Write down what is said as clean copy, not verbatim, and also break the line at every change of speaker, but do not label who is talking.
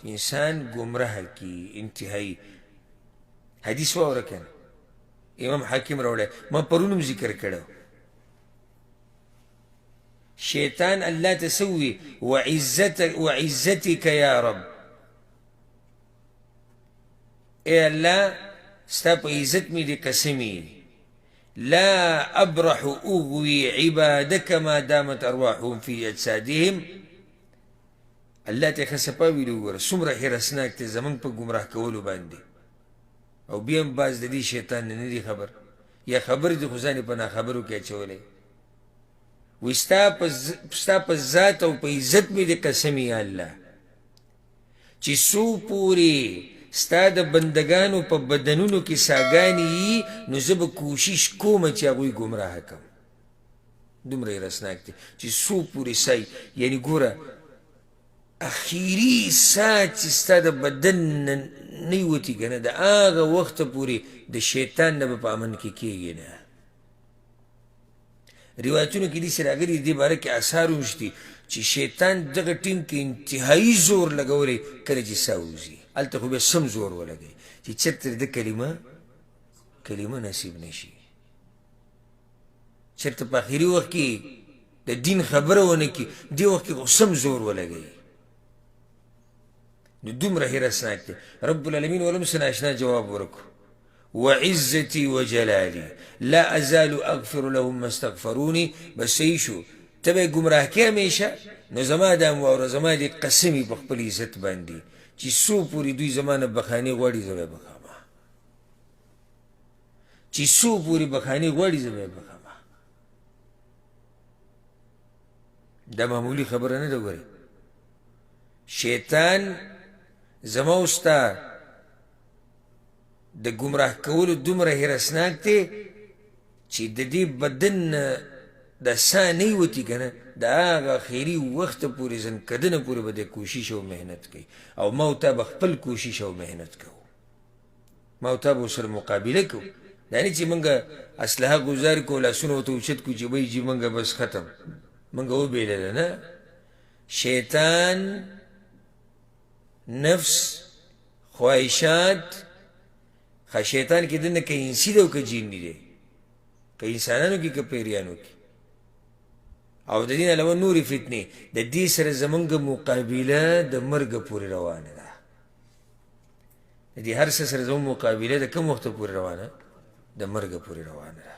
انسان ګمراه کی. انتهایی حدیث واوره کنه، امام حاکم راوړی، ما پرون هم ذکر کړی. شیطان الله ته څه ووي؟ وعزتک یا رب، ای الله ستا په عزت مې دې قسمي، لا ابرح اغوي عبادک ما دامت ارواحهم فی اجسادهم. الله ته ښه صفا ویلي، وګوره څومره حرصناک دی زموږ په ګمراه کولو باندې. او بیا هم بعض د دې شیطان نه نه دي خبر، یا خبر دي خو ځان یې په ناخبرو کې اچولی. وایي ستا په ذات او په عزت مې دې قسم یا الله چې څو پورې ستا د بندګانو په بدنونو کې ساګانې یي نو زه به کوشش کوم چې هغوی ګمراه کړم. دومره یې رسناک دی چې څو پورې سای، یعنی ګوره اخیری سا چې ستا د بدن نه نه وتي که نه، د هغه وخته پورې د شیطان نه به په امن کې کېږي نه. روایتونو کې داسې راغلي، دې باره کې اثار هم شته چې شیطان دغه ټیم کې انتهایی زور لګولی کله چې سا وځي، هلته خو بیا سم زور ولګوي چې چېرته د کلمه نصیب نه شي، چېرته په اخري وخت کې د دین خبره ونه کړي، دې وخت کې خو سم زور ولګوي. نو دومره حرصناک دی. رب العالمین ولم څه ناشنا جواب ورکړو، وعزتي وجلالي لا ازال اغفر لهم ما استغفروني. بس صحیح شو، ته به یې ګمراه کې همیشه، نو زما دا هم واوره، زما دې قسم په خپل عزت باندې چې څو پورې دوی زما نه بخښنې غواړي زه به یې بخښم، چې څو پورې بخښنې غواړي زه به یې بخښم. دا معمولي خبره نه ده. ګورې شیطان زما او ستا د ګمراه کولو دومره حرصناک دی چې د دې بدن نه د سا نه وتي که نه، د هغه اخري وخته پورې ځنکدنه پورې به د کوشش او محنت کوي، او ما او تا به خپل کوشش او محنت کوو، ما او تا به ورسره مقابله کوو. دا نه چې موږ اسلحه ګوزار کړو، لاسونه ورته اوچت کړو چې وایي چې موږ بس ختم، موږ وبېلله. نه، شیطان، نفس، خواهشات، ښه شیطان کې دننه که انسي دی او که جني دی، که انسانانو کې که پیریانو کې، او د دې نه علاوه نورې فتنې، د دې سره زمونږ مقابله د مرګه پورې روانه ده. د دې هر څه سره زمونږ مقابله د کوم وخته پورې روانه؟ د مرګه پورې روانه ده.